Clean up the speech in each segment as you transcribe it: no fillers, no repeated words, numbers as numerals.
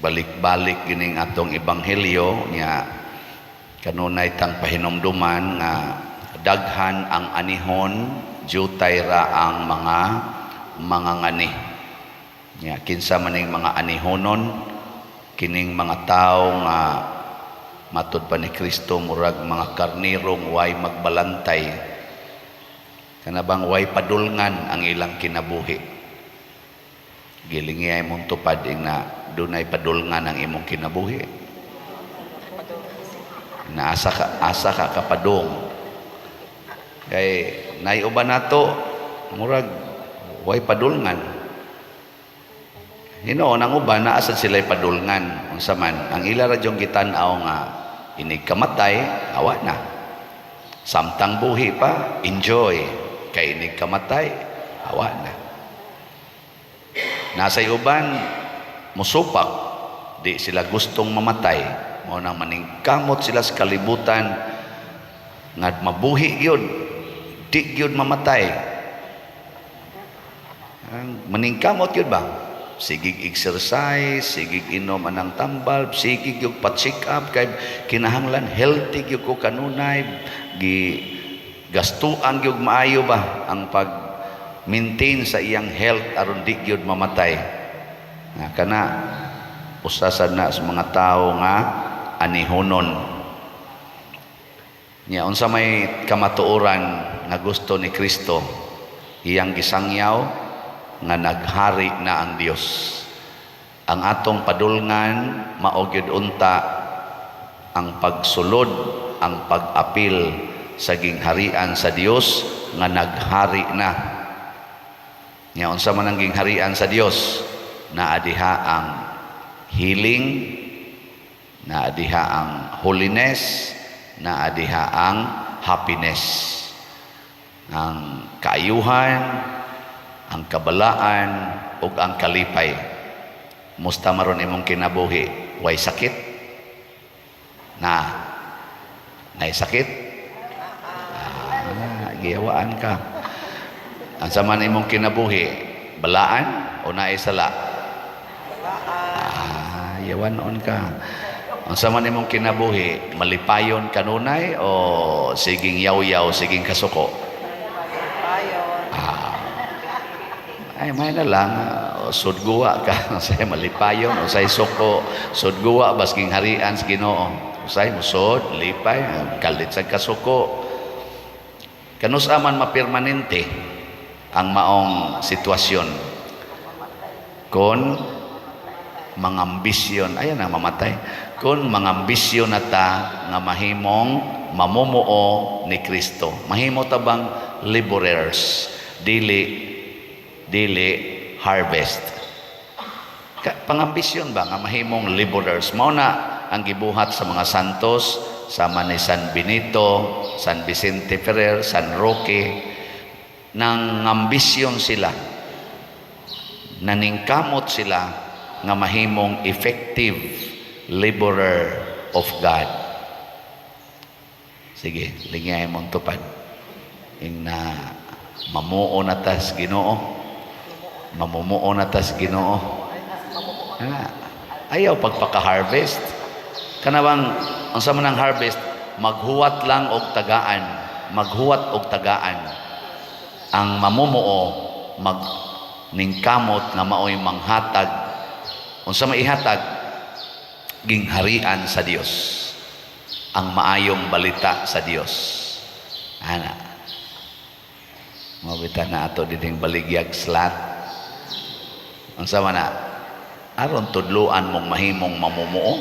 Nagbalik-balik gining atong ebanghelyo nya, kanunay tang pahinumduman nga daghan ang anihon, jutay ra ang mga mangangani. Nya kinsa maning mga anihonon? Kining mga tawo nga matud pa ni Kristo murag mga karnirong way magbalantay, kana bang way padulngan ang ilang kinabuhi. Gilingi ay mong tupad ing na dunay padulngan ang imong kinabuhi. Naasa ka, asa ka kapadung? Kay nay uban nato murag way padulngan. Hinuon ang uban naa sad sila'y padulngan. Unsa man ang ila ra jung gitan-aw nga inig kamatay, awa na. Samtang buhi pa, enjoy, kay inig kamatay, awa na. Nasa uban musupak, di sila gustong mamatay, mao nang maningkamot sila sa kalibutan nga mabuhi gyud, di gyud mamatay. Ang maningkamot gyud ba, sigig exercise, sigig inom anang tambal, sigig gyud pa-check up kay kinahanglan healthy gyud ko kanunay, gi gastuan gyud maayo ba ang pag maintain sa iyang health aron di gyud mamatay. Nga kana usa sad na sa mga tawo nga anihonon. Nya unsa may kamatuoran nga gusto ni Kristo? Iyang gisangyaw nga naghari na ang Dios. Ang atong padulngan mao gyud unta ang pagsulod, ang pag-apil sa gingharian sa Dios nga naghari na. Nya unsa man ang gingharian sa Dios? Naa diha ang healing, naa diha ang holiness, naa diha ang happiness. Ang kaayuhan, ang kabalaan ug ang kalipay. Musta maron imong kinabuhi? Way sakit? Na nay sakit? Ah, giyawaan ka. Ang sama imong kinabuhi, balaan o naay sala? Ah, yawan ka. Ang sama imong kinabuhi, malipayon kanunay o siging yaw-yaw, siging kasuko? Payon. Ah, ay, may na lang, sudguwa ka, say malipayon, o say suko, sudguwa, basking harian sa Ginoo. Usay musod, lipay, kalit sa kasuko. Kanus man mapermanente ang maong sitwasyon? Kung mangambisyon, ayan na mamatay. Kung mangambisyon na ta nga mahimong mamumuo ni Kristo. Mahimo ta bang laborers, dili dili harvest? Pangambisyon ba nga mahimong laborers? Mao na ang gibuhat sa mga santos sama ni San Benito, San Vicente Ferrer, San Roque. Nang ambisyon sila, naningkamot sila nga mahimong effective laborer of God. Sige, lingay mong tupad. Ing na mamuo na tas Ginoo. Mamumuo na tas Ginoo. Ah, ayaw pagpaka-harvest. Kanabang unsa man ang harvest, maghuwat lang og tagaan, maghuwat og tagaan. Ang mamumuo mag ningkamot nga maoy manghatag. Unsa maihatag? Gingharian sa Dios. Ang maayong balita sa Dios. Ana. Mabita na ato dining baligyag slot. Unsa man na? Aron tudluan mong mahimong mamumuo,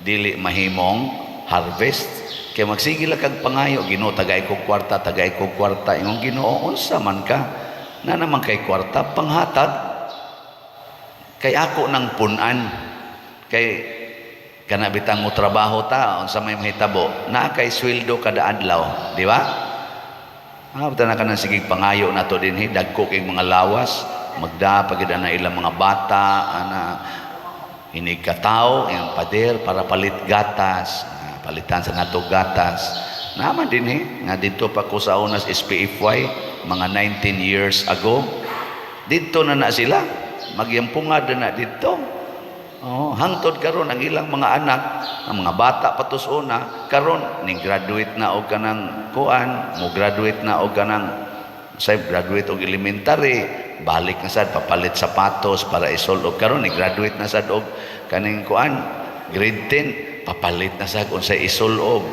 dili mahimong harvest. Kay magsige lang kag pangayo, "Ginoo, tagay ko kwarta, tagay ko kwarta." Imong Ginoo, unsa man ka? Na naman kay kwarta panghatag. Kay ako nang punan. Kay kana bitang mo trabaho ta, unsa may mahitabo? Naa kay sweldo kada adlaw, di ba? Ah, basta na ka nang sige pangayo nato dinhi, dagko kay mga lawas, magda pagid na ilang mga bata, ana inig kataw, iyang pader para palit gatas, ah, palitan sa nato gatas. Naman dinhi, nga dito pa ko sa unas SPFY mga 19 years ago. Dito na na sila, magyampunga na na dito. Oh, hangtod karon ang ilang mga anak, ang mga bata pa tos una, karon ning graduate na og kanang kuan, mo graduate na og kanang say graduate og elementary, balik na sad papalit sapatos para isol-ob. Karon ni graduate na sad og kaning kuan, grade 10, papalit na sad unsay isol-ob.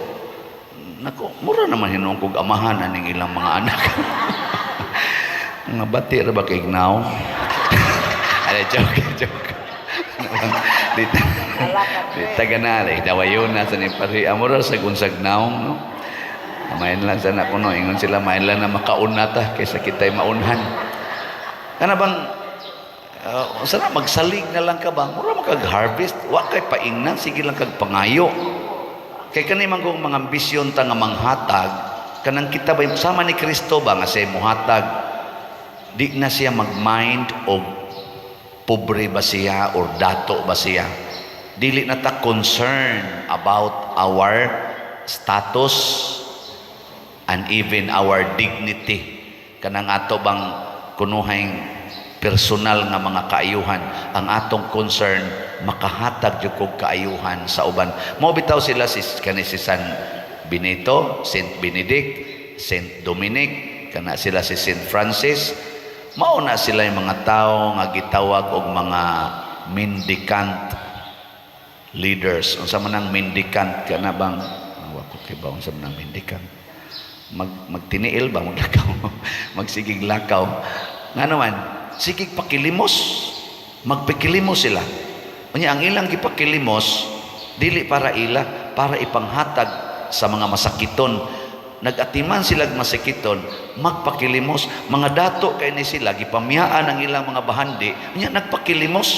Nako, mura naman hinuon kog amahan aning ilang mga anak. Mga bati ra ba kay gnaw? Ay, joke, joke. Dito, dito ka na, like, dawayon na sa ni pari. Amora sa gunsag naong, no? Main lang sana kuno, ingon sila, main lang na makauna ta kaysa kita'y maunhan. Kana bang, sana magsalig na lang ka ba? Mura makag-harvest, wa kay paingnan, sige lang kag pangayo. Kay kani man kung mga ambisyon ta nga manghatag, kanang kita ba, sama ni Kristo ba nga siya muhatag, di na siya mag-mind og pobre ba siya or dato ba siya. Dili na ta concern about our status and even our dignity. Kanang ato bang kunuhay personal nga mga kaayuhan, ang atong concern makahatag jud kog kaayuhan sa uban. Mao bitaw sila si kani si San Benito, Saint Benedict, Saint Dominic, kana sila si Saint Francis. Mao na sila yung mga tao nga gitawag og mga mendicant leaders. Unsa man ang mendicant? Kana bang, wa ko kibaw unsa man ang mendicant. Magtiniil ba, maglakaw, magsigig lakaw. Nga naman, sigig pakilimos. Magpikilimos sila. Unya ang ilang gipakilimos dili para ila, para ipanghatag sa mga masakiton. Nagatiman sila masakiton, magpakilimos. Mga dato kay ni sila, gipamiyaan ang ilang mga bahandi, unya nagpakilimos.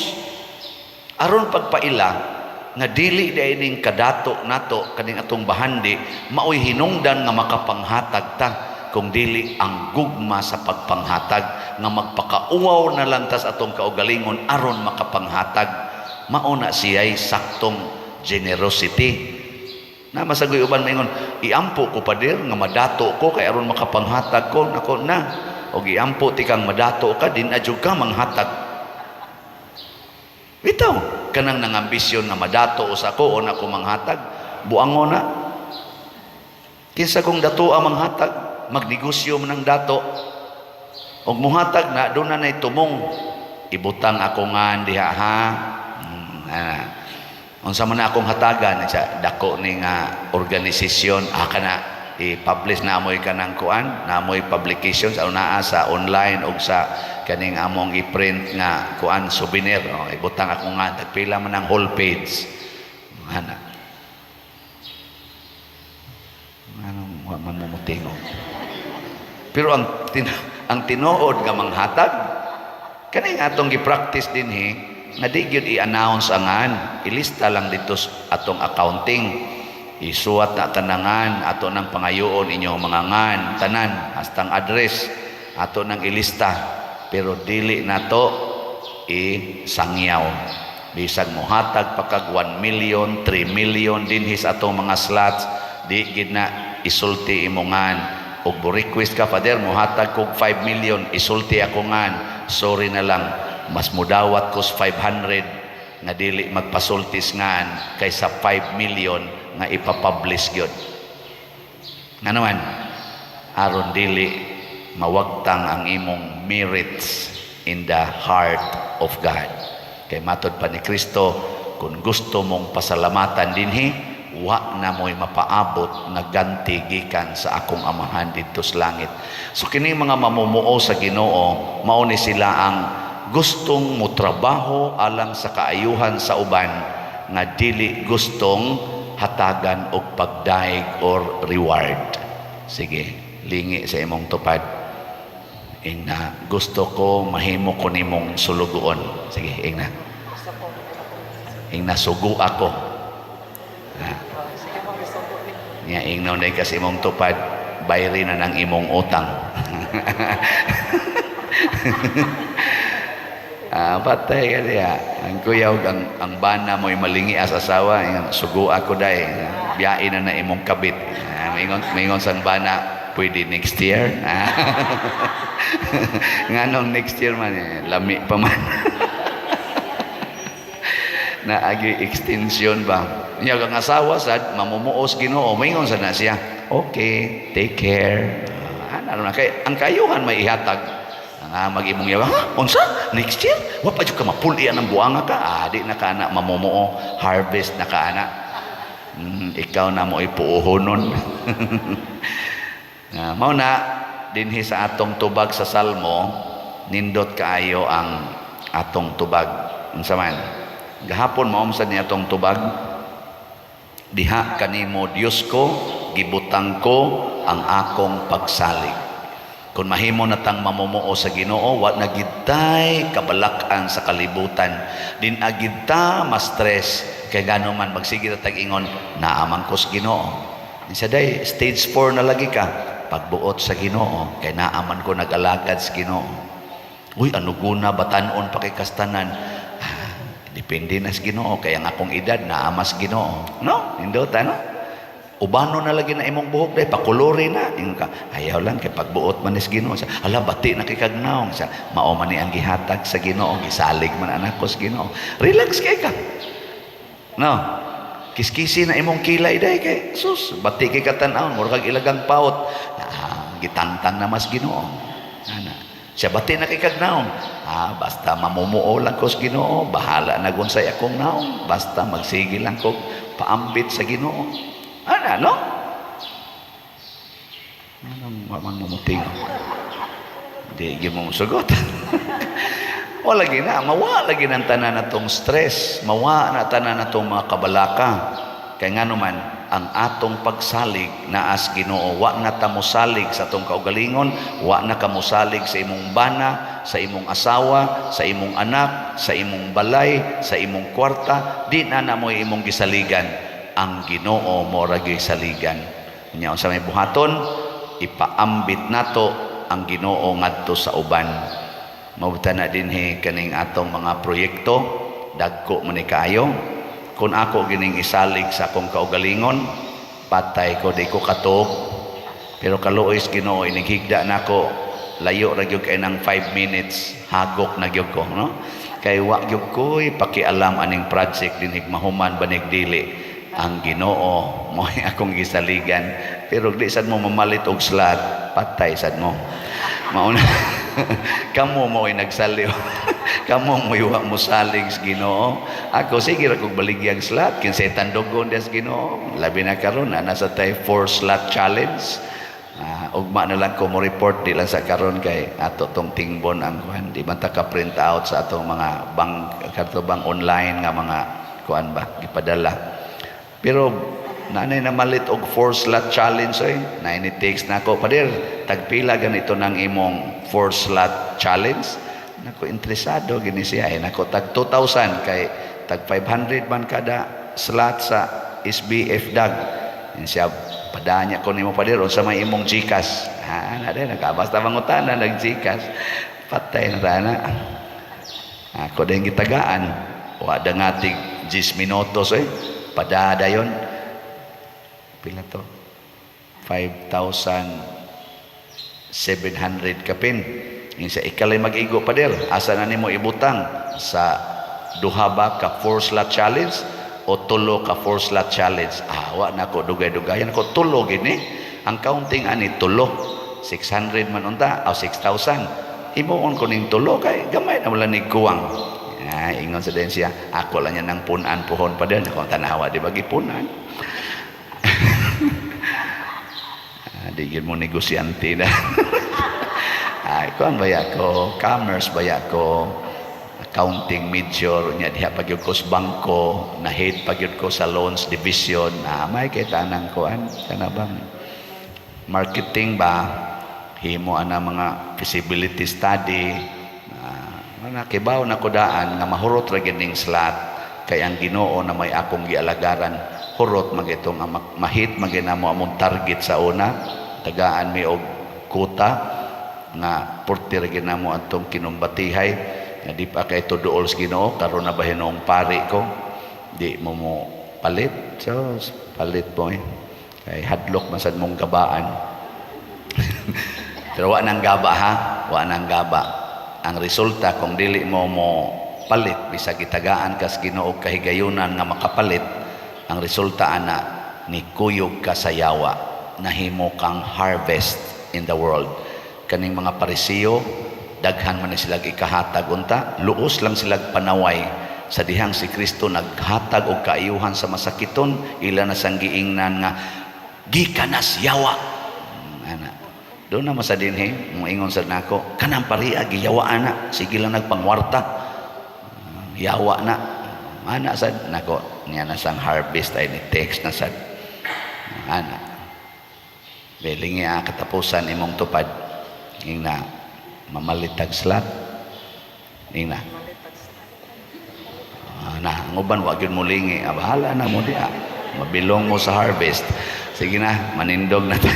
Aron pagpaila nga dili diay ning kadato nato kaning atong bahandi maoy hinungdan nga makapanghatag ta, kung dili ang gugma sa pagpanghatag nga magpakauwaw na lang tas atong kaugalingon aron makapanghatag. Mao na siya'y saktong generosity. Na masagoy uban maingon, "Iampo ko, pader, nga madato ko kay aron makapanghatag ko." Nako na, og iampo ti kang madato ka, din adyo ka manghatag. Bitaw kanang nangambisyon nga madato usa ko o na ko manghatag, buango na. Kinsa kung dato ang manghatag, magnegosyo man ang dato. Og muhatag na, doon na nay tumong. "Ibutang ako nga diha ha." Ah. "Unsa man na akong hatagan sa dako ni nga organisasyon?" "Ah, kana i-publish na amoy kanang kuan, na amoy publication sa unaa sa online og sa kaning among i-print nga kuan, souvenir. Oh, ibutang ako nga, tagpila man ang whole page?" Ana. Anong wa man mo motingog? Pero ang tinuod nga manghatag kani nga atong gi-practice dinhi nga di gyud i-announce angan, ilista lang dito sa atong accounting, isuwat na tanangan ato ng pangayoon inyong mga ngan, tanan hastang address ato nang ilista, pero dili nato isangyaw. Bisag mohatag pa kag 1 million, 3 million dinhi sa atong mga slots, di gid na isulti imongan. Og mo request ka, "Father, mohatag kog 5 million, isulti ako ngan." Sorry na lang, mas mudawat kos 500 nga dili magpasultis ngan kaysa 5 million nga ipapublish gyud. Nga naman, aron dili mawagtang ang imong merits in the heart of God. Kay matod pa ni Kristo, kung gusto mong pasalamatan dinhi, wa na mo'y mapaabot nga ganti gikan sa akong Amahan didto sa langit. So kini mga mamumuo sa Ginoo, mao ni sila ang gustong motrabaho alang sa kaayuhan sa uban nga dili gustong hatagan og pagdaig or reward. Sige, lingi sa imong tupad. Ingna, "Gusto ko mahimo ko nimong sulugoon." Sige, ingna. Gusto ko. Ingna, "Sugo ako." Ha? Oh, sige mo, gusto ko ni. Nya ingna na kasi imong tupad, bayri na ng imong utang. Ah, patay ka diya. Ang kuyaw, ang bana mo'y malingi as asawa, ingon, "Sugo ako day. Biyain na na imong kabit." Ah, maingon sang bana, "Pwede next year?" Ah. Nganong next year man, eh, lami pa man. Naagi extension ba? Nya ang asawa sad mamumuo sa Ginoo, moingon sad na siya, "Okay, take care." Ah, ano na kay ang kayuhan may ihatag. Ang amag imong yawa, "Ha? Unsa? Next year? Wa pa jud ka mapuli ang buanga ka." Ah, di na ka na mamumuo, harvest na ka ana. Ikaw na mo ipuohonon. Ah, mao na dinhi sa atong tubag sa Salmo, nindot kaayo ang atong tubag. Unsa man? Gahapon mao sad ni atong tubag. Diha kanimo, Dios ko, gibutang ko ang akong pagsalig. Kung mahimo na tang mamumuo sa Ginoo, wa na gitay kabalak-an sa kalibutan. Di na gid ta ma-stress kay ngano man magsige ra tag ingon, "Naa man ko sa Ginoo." Sa day stage 4 na lagi ka pagbuot sa Ginoo kay naa man ko nag-alagad sa Ginoo. Uy, ano guna batan-on pa kay kastanan. Ah, depende na sa Ginoo kay ang akong edad naa mas Ginoo. No? Nindot ano? Ubano na lagi na imong buhok day, pakulori na. Ingon ka, "Ayaw lang kay pagbuot man is Ginoo." Sa, "Ala, bati na kay kagnaong." Sa, "Mao man ni ang gihatag sa Ginoo, gisalig man anak ko sa Ginoo." Relax kay ka. No. Kiskisi na imong kilay day kay sus, bati kay katan-awon, mura kag ilagang paot. Ah, gitangtang na mas Ginoo. Ana. Siya bati na kay kagnaong. "Ah, basta mamumuo lang ko sa Ginoo, bahala na gunsay akong naong. Basta magsige lang ko paambit sa Ginoo." Ana, no? Anong wa man mumuting? Di gyud mo musugot. Wala lagi na, mawa lagi ng tanan na tong stress, mawa na tanan na tong mga kabalaka. Kay ngano man, ang atong pagsalig naas Ginoo, wa na ta mosalig sa atong kaugalingon, wa na ka mosalig sa imong bana, sa imong asawa, sa imong anak, sa imong balay, sa imong kwarta, di na na mo imong gisaligan. Ang Ginoo mo ra gyud saligan. Nya unsa may buhaton, ipaambit nato ang Ginoo ngadto sa uban. Mao na dinhi kaning atong mga proyekto, dagko man ni kaayo. Kung ako gining isalig sa akong kaugalingon, patay ko, di ko katuog. Pero kaluoy sa Ginoo, inighigda nako, layo ra gyud kay nang 5 minutes, hagok na gyud ko, no? Kay wa gyud ko'y pakialam aning project dinhig mahuman banig dili. Ang Ginoo mo akong gisaligan. Pero di sad mo mamalit og slot, patay sad mo. Mao na kamo mo ay nagsaliw. Kamo mo wa mo salig sa Ginoo. Ako sige ra kog baligyang slot kinsay tandugon diha sa Ginoo. Labi na karon na nasa tay four slot challenge. Ugma na lang ko mo report, di lang sa karon kay ato tong tingbon ang kuan, di man ta ka print out sa atong mga bank kato bang online nga mga kuan ba gipadala. Pero nanay namalit og four slot challenge oy. Naay ni text nako, "Pader, tagpila ganito nang imong four slot challenge?" Nako, interesado gini siya eh. Nako, tag 2,000 kay tag 500 man kada slot sa SBF DAG. Yun siya, "Padanya ko nimo, pader, unsa may imong GCash?" Ha, na din nakabasta mangutana nag GCash. Patay na tana. Ako din gitagaan. Wa da ngatig 10 minutos eh. Padada yon. Pila to? 5,700 kapin. Yung sa ikalay mag-igo, pader. Asa na nimo ibutang? Sa duha ba ka four slot challenge o tulo ka four slot challenge? Ah, wa na ko dugay-dugayan ko, tulo gini. Ang counting ani tulo. 600 man unta o 6,000. Himuon ko ning tulo kay gamay na wala ni kuwang. Ah, ingon sa din siya, "Ako lang yan ng punan puhon pa din." Ako tanawa, di ba gipunan? Ah, di gyud mo negosyante na. Ay, kuan ba ko, commerce ba ko, accounting major nya diha pa gyud ko sa bangko, na head pa gyud ko sa loans division. Ah, may kay tanang kuan kana bang marketing ba, himo ana mga feasibility study. Ah, na kibaw na ko daan nga mahurot ra gyud ning slot kay ang Ginoo na may akong gialagaran, hurot magitong mahit maginamo among target sa una, tagaan mi og quota nga purti ra gyud namo atong kinumbatihay nga di pa kay tuduol sa Ginoo. Karon na ba hinuong pari ko, di mo mo palit, so palit mo eh kay hadlok man sad mong gabaan. Pero wa nang gaba ha, wa nang gaba. Ang resulta kung dili mo mo palit bisag gitagaan kas Ginoo kahigayunan nga makapalit, ang resulta ana, ni kuyog ka sa yawa, nahimo kang harvest in the world. Kaning mga Parisiyo, daghan man ni sila ikahatag unta, luos lang sila panaway sa dihang si Kristo naghatag og kaayuhan sa masakiton, ila na sang giingnan nga gikanas yawa. Ana doon na masa dinhi moingon sad nako, kanang pariya giyawa ana, sige lang nagpangwarta, yawa na ana. Sad nako niya na sang harvest ay ni text na sad ana. Belingi ang katapusan imong tupad, ingna mamalitag slat, ingna. Ah, na ang uban wa gyud mo lingi. Ah, bahala na mo diha, mabilong mo sa harvest. Sige na, manindog na ta.